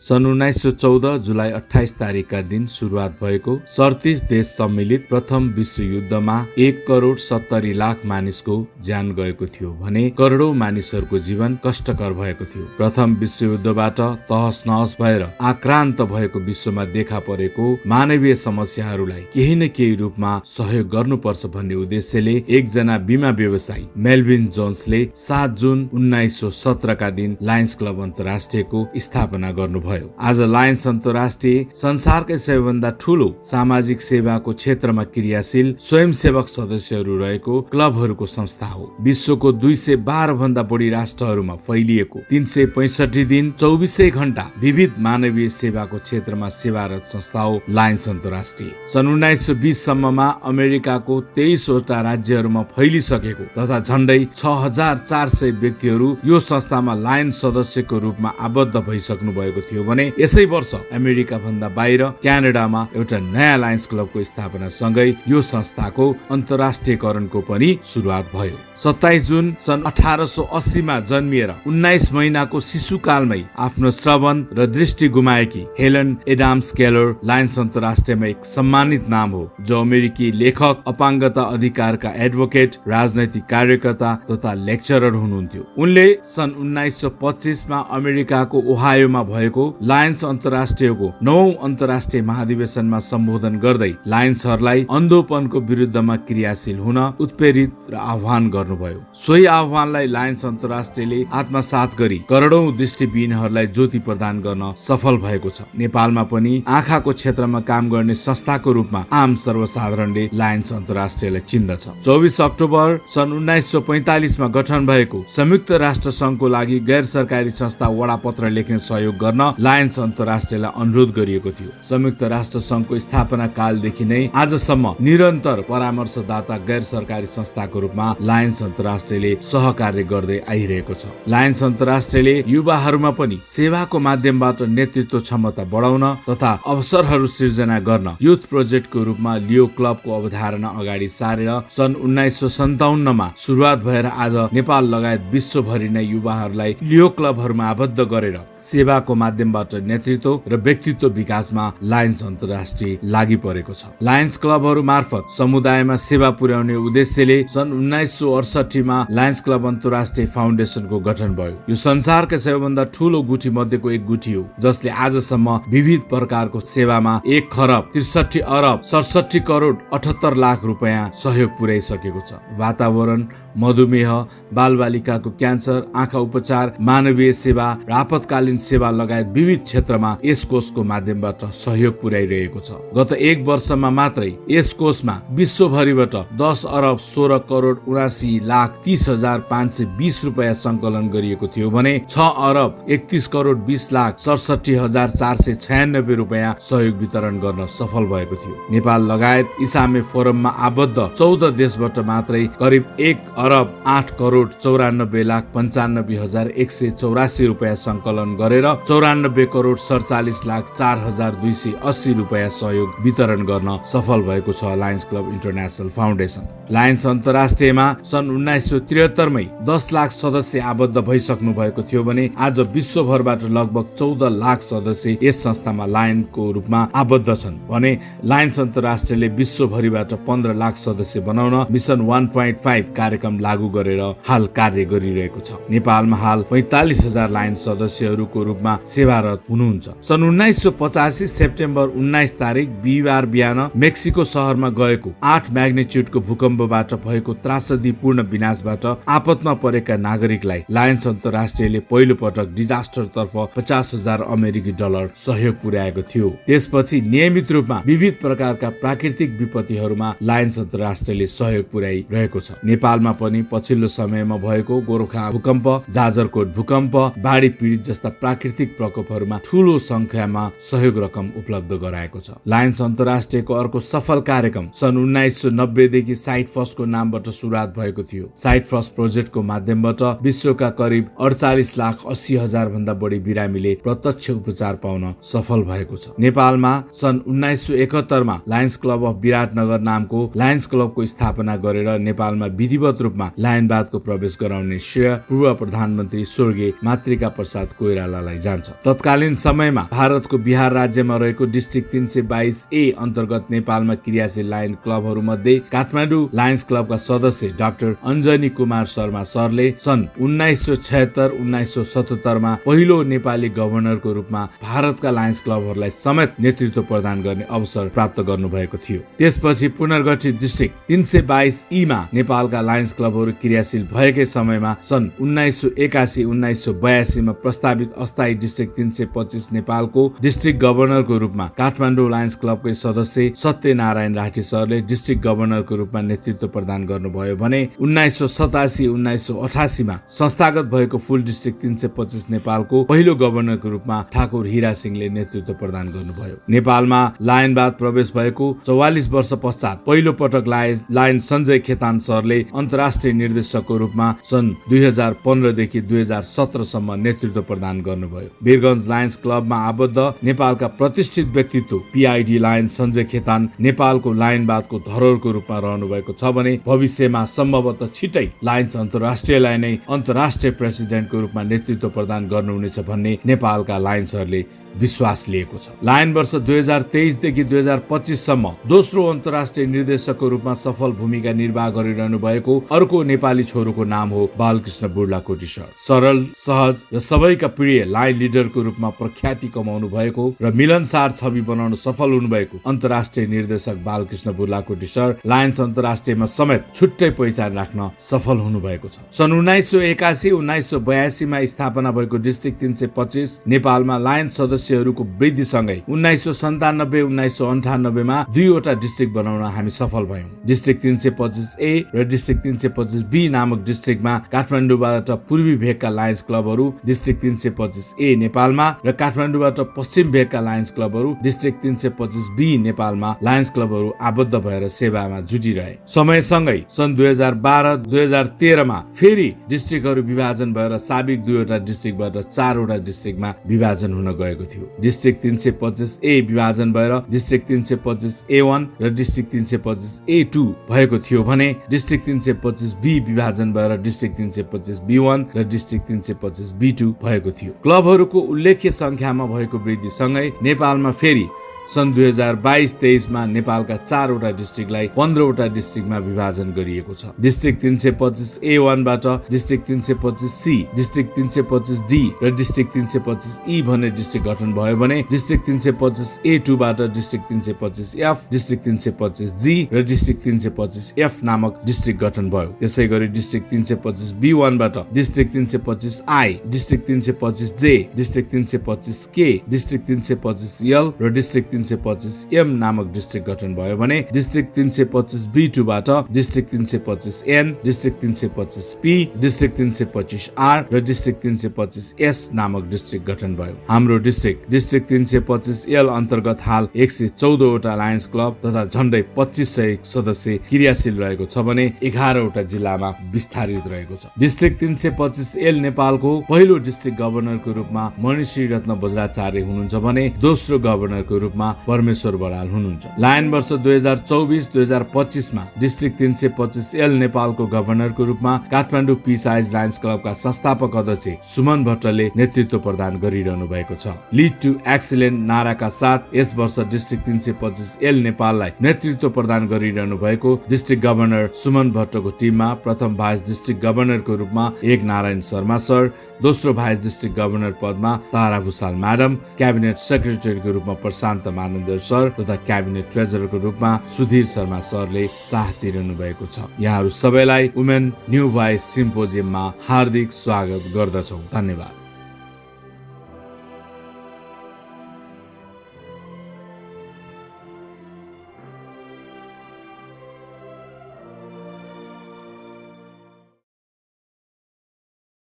सन् 1914 जुलाई 28 तारिकका दिन सुरुवात भएको 37 देश सम्मिलित प्रथम विश्वयुद्धमा 1,70,00,000 मानिसको ज्यान गएको थियो भने करोडौं मानिसहरूको जीवन कष्टकर भएको थियो। प्रथम विश्वयुद्धबाट तहस नहस भएर आक्रान्त भएको विश्वमा देखा परेको मानवीय समस्याहरूलाई केही न केही रूपमा सहयोग गर्नुपर्छ भन्ने उद्देश्यले एकजना बीमा व्यवसायी मेल्भिन जोन्सले 7 जुन 1917 का दिन लायन्स क्लब अन्तर्राष्ट्रियको स्थापना गर्नुभयो। आज लायन्स अन्तर्राष्ट्रिय संसारकै सबैभन्दा ठूलो सामाजिक सेवाको क्षेत्रमा क्रियाशील स्वयंसेवक सदस्यहरू रहेको क्लबहरूको संस्था हो। विश्वको 212 भन्दा बढी राष्ट्रहरूमा फैलिएको 365 दिन 24 घण्टा विविध मानवीय सेवाको क्षेत्रमा सेवारत संस्था हो लायन्स अन्तर्राष्ट्रिय। सन् 1920 सम्ममा अमेरिकाको 23 वटा राज्यहरूमा फैलिसकेको तथा झण्डै 6400 व्यक्तिहरू यो संस्थामा लायन्स सदस्यको रूपमा आबद्ध भइसक्नु भएको थियो भने यसै वर्ष अमेरिका भन्दा बाहिर क्यानाडामा एउटा नयाँ लायन्स क्लबको स्थापना सँगै यो संस्थाको अन्तर्राष्ट्रियकरणको पनि सुरुवात भयो। 27 जुन सन् 1880 मा जन्मिएर 19 महिनाको शिशुकालमै आफ्नो श्रवण र दृष्टि गुमाएकी हेलन एडम्स केलर लायन्स अन्तर्राष्ट्रियमा एक सम्मानित नाम हो, जो अमेरिकी लेखक, अपाङ्गता अधिकारका एडभोकेट, राजनैतिक कार्यकर्ता तथा लेक्चरर हुनुहुन्थ्यो। उनले सन् 1925 मा अमेरिकाको ओहायोमा भएको लायन्स अन्तर्राष्ट्रियको 9औं अन्तर्राष्ट्रिय महाधिवेशनमा सम्बोधन गर्दै लायन्सहरूलाई अन्धोपनको विरुद्धमा क्रियाशील हुन उत्प्रेरित र आह्वान गर्नुभयो। सोही आह्वानलाई लायन्स अन्तर्राष्ट्रियले आत्मसात गरी करोडौं दृष्टिविहीनहरूलाई ज्योति प्रदान गर्न सफल भएको छ। नेपालमा पनि आँखाको क्षेत्रमा काम गर्ने संस्थाको रूपमा आम सर्वसाधारणले लायन्स अन्तर्राष्ट्रियलाई चिन्दछ। 24 अक्टोबर सन् 1945 मा गठन भएको संयुक्त राष्ट्र संघको लागि गैर सरकारी संस्था वडापत्र लेख्ने सहयोग गर्न लायन्स अन्तर्राष्ट्रियलाई अनुरोध गरिएको थियो। संयुक्त राष्ट्र संघको स्थापना कालदेखि नै आजसम्म निरन्तर परामर्शदाता गैर सरकारी संस्थाको रूपमा लायन्स अन्तर्राष्ट्रियले सहकार्य गर्दै आइरहेको छ। लायन्स अन्तर्राष्ट्रियले युवाहरूमा पनि सेवाको माध्यमबाट नेतृत्व क्षमता बढाउन तथा अवसरहरू सृजना गर्न युथ प्रोजेक्टको रूपमा लियो क्लबको अवधारणा अगाडि सारेर सन् 1957 मा सुरुवात भएर आज नेपाल लगायत विश्वभरि नै युवाहरूलाई लियो क्लबहरूमा आबद्ध गरेर सेवाको माध्यमबाट नेतृत्व र व्यक्तित्व विकासमा लायन्स अन्तर्राष्ट्रिय लागि परेको छ। लायन्स क्लबहरू मार्फत समुदायमा सेवा पुर्याउने उद्देश्यले सन् 1968 मा लायन्स क्लब अन्तर्राष्ट्रिय फाउन्डेसनको गठन भयो। यो संसारकै सबैभन्दा ठूलो गुठी मध्येको एक गुठी हो, जसले आजसम्म विविध प्रकारको सेवामा 1,63,67,68,00,000 रुपैयाँ सहयोग पुर्याइसकेको छ। वातावरण, मधुमेह, बालबालिकाको क्यान्सर, आँखा उपचार, मानवीय सेवा र आपतकालीन सेवा लगायत विविध क्षेत्रमा यस कोषको माध्यमबाट सहयोग पुर्याइरहेको छ। गत 1 वर्षमा मात्रै यस कोषमा विश्वभरिबाट 10,79,79,30,520 रुपैयाँ संकलन गरिएको थियो भने 6,31,20,67,496 रुपैयाँ सहयोग वितरण गर्न सफल भएको थियो। नेपाल लगायत इसामे फोरममा आबद्ध 14 देशबाट मात्रै करिब 1,08,94,95,184 रुपैयाँ संकलन गरेर 94,47,04,280 रुपैयाँ सहयोग वितरण गर्न सफल भएको छ lions club international foundation. Lions अन्तर्राष्ट्रियमा सन् 1973 मै 10 लाख सदस्य आबद्ध भइसक्नु भएको थियो भने आज विश्वभरबाट लगभग 14 लाख सदस्य यस संस्थामा लायनको रूपमा आबद्ध छन् भने लायन्स अन्तर्राष्ट्रियले विश्वभरिबाट 15 लाख सदस्य बनाउन मिसन 1.5 कार्यक्रम लागू गरेर हाल कार्य गरिरहेको छ। नेपालमा हाल 45,000 लायन्स सदस्यहरूको रूपमा सेवारत हुनुहुन्छ। सन् 1985 सेप्टेम्बर 19 तारिक बिहिबार बिहान मेक्सिको शहरमा गएको 8 म्याग्निट्युडको भूकम्पबाट भएको त्रासदीपूर्ण विनाशबाट आपतमा परेका नागरिकलाई लायन्स अन्तर्राष्ट्रियले पहिलो पटक डिजास्टर तर्फ 50,000 अमेरिकी डलर सहयोग पुर्याएको थियो। त्यसपछि नियमित रूपमा विविध प्रकारका प्राकृतिक विपत्तिहरूमा लायन्स अन्तर्राष्ट्रियले सहयोग पुर्याइरहेको छ। नेपालमा पनि पछिल्लो समयमा भएको गोरखा भूकम्प, जाजरकोट भूकम्प, बाढी पीडित जस्ता प्राकृतिक प्रकोपहरूमा ठूलो संख्यामा सहयोग रकम उपलब्ध गराएको छ। लायन्स अन्तर्राष्ट्रियको अर्को सफल कार्यक्रम सन् 1990 देखि साइट फर्स्टको नामबाट सुरुवात भएको थियो। साइट फर्स्ट प्रोजेक्टको माध्यमबाट विश्वका करिब 48,80,000 भन्दा बढी बिरामीले प्रत्यक्ष उपचार पाउन सफल भएको छ। नेपालमा सन् 1971 मा लायन्स क्लब अफ विराटनगर नामको लायन्स क्लबको स्थापना गरेर नेपालमा विधिवत रूपमा लायनवादको प्रवेश गराउने श्रेय पूर्व प्रधानमन्त्री स्वर्गीय मातृका प्रसाद कोइरालालाई जान्छ। तत्कालीन समयमा भारतको बिहार राज्यमा रहेको डिस्ट्रिक्ट 322A अन्तर्गत नेपालमा क्रियाशील लायन क्लबहरू मध्ये काठमाडौँ लायन्स क्लबका सदस्य डाक्टर अञ्जनी कुमार शर्मा सरले सन् 1976-1977 मा पहिलो नेपाली गभर्नरको रूपमा भारतका लायन्स क्लबहरूलाई समेत नेतृत्व प्रदान गर्ने अवसर प्राप्त गर्नुभएको थियो। त्यसपछि पुनर्गठित डिस्ट्रिक्ट 322E मा नेपालका लायन्स क्लबहरू क्रियाशील भएकै समयमा सन् 1981-1982 मा प्रस्तावित अस्थायी डिस्ट्रिक्ट 325 नेपालको डिस्ट्रिक्ट गभर्नरको रूपमा काठमाडौँ लायन्स क्लबकै सदस्य सत्यनारायण राठी सरले डिस्ट्रिक्ट गभर्नरको रूपमा नेतृत्व प्रदान गर्नुभयो भने 1987-1988 मा संस्थागत भएको फुल डिस्ट्रिक्ट 325 नेपालको पहिलो गभर्नरको रूपमा ठाकुर हीरा सिंहले नेतृत्व प्रदान गर्नुभयो। नेपालमा लायनवाद प्रवेश भएको 44 वर्ष पश्चात पहिलो पटक लायन सञ्जय खेतान सरले अन्तर्राष्ट्रिय निर्देशकको रूपमा सन् 2015 देखि 2017 सम्म नेतृत्व प्रदान गर्नुभयो। वीरगञ्ज लायन्स क्लबमा आबद्ध नेपालका प्रतिष्ठित व्यक्तित्व PID लायन सञ्जय खेतान नेपालको लायनवादको धरोहरको रूपमा रहनु भएको छ भने भविष्यमा सम्भवतः छिटै लायन्स अन्तर्राष्ट्रियलाई नै अन्तर्राष्ट्रिय प्रेसिडेन्टको रूपमा नेतृत्व प्रदान गर्नुहुनेछ भन्ने नेपालका लायन्सहरूले विश्वास लिएको छ। लायन वर्ष 2023 देखि 2025 सम्म दोस्रो अन्तर्राष्ट्रिय निर्देशकको रूपमा सफल भूमिका निर्वाह गरिरहनु भएको अर्को नेपाली छोरोको नाम हो बालकृष्ण बुर्लाकोटी सर। सरल, सहज र सबैका प्रिय लायन लिडरको रूपमा प्रख्याति कमाउनु भएको र मिलनसार छवि बनाउन सफल हुनुभएको अन्तर्राष्ट्रिय निर्देशक बालकृष्ण बुर्लाकोटी सर लायन्स अन्तर्राष्ट्रियमा समेत छुट्टै पहिचान राख्न सफल हुनुभएको छ। सन् 1981-1982 मा स्थापना भएको डिस्ट्रिक्ट 325 नेपालमा लायन सदस्यहरूको वृद्धिसँगै 1997-1998 मा दुईवटा डिस्ट्रिक्ट बनाउन हामी सफल भयौं। डिस्ट्रिक्ट 325A र डिस्ट्रिक्ट 325B नामक डिस्ट्रिक्टमा काठमाडौँबाट पूर्वी भेगका लायन्स क्लबहरू, डिस्ट्रिक्ट 325A नेपालमा र काठमाडौँबाट पश्चिम भेगका लायन्स क्लबहरू, डिस्ट्रिक्ट 325B नेपालमा लायन्स क्लबहरू आबद्ध भएर सेवामा जुटिरहे। समयसँगै सन् 2012-2013 मा फेरि डिस्ट्रिक्टहरू विभाजन भएर साबिक दुईवटा डिस्ट्रिक्टबाट चारवटा डिस्ट्रिक्टमा विभाजन हुन गएको थियो। डिस्ट्रिक्ट 325A विभाजन भएर डिस्ट्रिक्ट 325A1 र डिस्ट्रिक्ट 325A2 भएको थियो भने डिस्ट्रिक्ट 325B विभाजन भएर डिस्ट्रिक्ट 325B1 र डिस्ट्रिक्ट 325B2 भएको थियो। क्लबहरूको उल्लेख्य संख्यामा भएको वृद्धिसँगै नेपालमा फेरि सन् 2022-23 मा नेपालका चारवटा डिस्ट्रिक्टलाई 15वटा डिस्ट्रिक्टमा विभाजन गरिएको छ। डिस्ट्रिक्ट 325A1 बाट डिस्ट्रिक्ट 325C, डिस्ट्रिक्ट 325D र डिस्ट्रिक्ट 325E भन्ने डिस्ट्रिक्ट गठन भयो भने डिस्ट्रिक्ट 325A2 बाट डिस्ट्रिक्ट 325F, डिस्ट्रिक्ट 325G र डिस्ट्रिक्ट 325F नामक डिस्ट्रिक्ट गठन भयो। त्यसैगरी डिस्ट्रिक्ट 325B1 बाट district 325I, district 325J, district 325K, district 325L र डिस्ट्रिक्ट 325M नामक डिस्ट्रिक्ट गठन भयो भने डिस्ट्रिक्ट 325B2 बाट district 325N, district 325P, district 325R र डिस्ट्रिक्ट 325S नामक डिस्ट्रिक्ट गठन भयो। हाम्रो डिस्ट्रिक्ट 325L अन्तर्गत हाल 114वटा लायन्स क्लब तथा झण्डै 2500 सदस्य क्रियाशील रहेको छ भने 11वटा जिल्लामा विस्तारित रहेको छ। डिस्ट्रिक्ट 325L नेपालको पहिलो डिस्ट्रिक्ट गभर्नरको रूपमा मणिश्री रत्न बज्राचार्य हुनुहुन्छ भने दोस्रो गभर्नरको रूपमा परमेश्वर बराल हुनुहुन्छ। लायन वर्ष 2024-2025 मा डिस्ट्रिक्ट 325L नेपालको गभर्नरको रूपमा काठमाडौँ पीस आइज लायन्स क्लबका संस्थापक अध्यक्ष सुमन भट्टले नेतृत्व प्रदान गरिरहनु भएको छ। लिड टु एक्सिलेन्ट नाराका साथ यस वर्ष डिस्ट्रिक्ट 325L नेपाललाई नेतृत्व प्रदान गरिरहनु भएको डिस्ट्रिक्ट गभर्नर सुमन भट्टको टिममा प्रथम भाइस डिस्ट्रिक्ट गभर्नरको रूपमा एक नारायण शर्मा सर, दोस्रो भाइस डिस्ट्रिक्ट गभर्नर पदमा तारा भुसाल म्याडम, क्याबिनेट सेक्रेटरीको रूपमा प्रशान्त मानन्दर सर तथा क्याबिनेट ट्रेजररको रूपमा सुधीर शर्मा सरले साथ दिइरहनु भएको छ। यहाँहरू सबैलाई वुमेन न्यू भोइस सिम्पोजियममा हार्दिक स्वागत गर्दछौँ। धन्यवाद।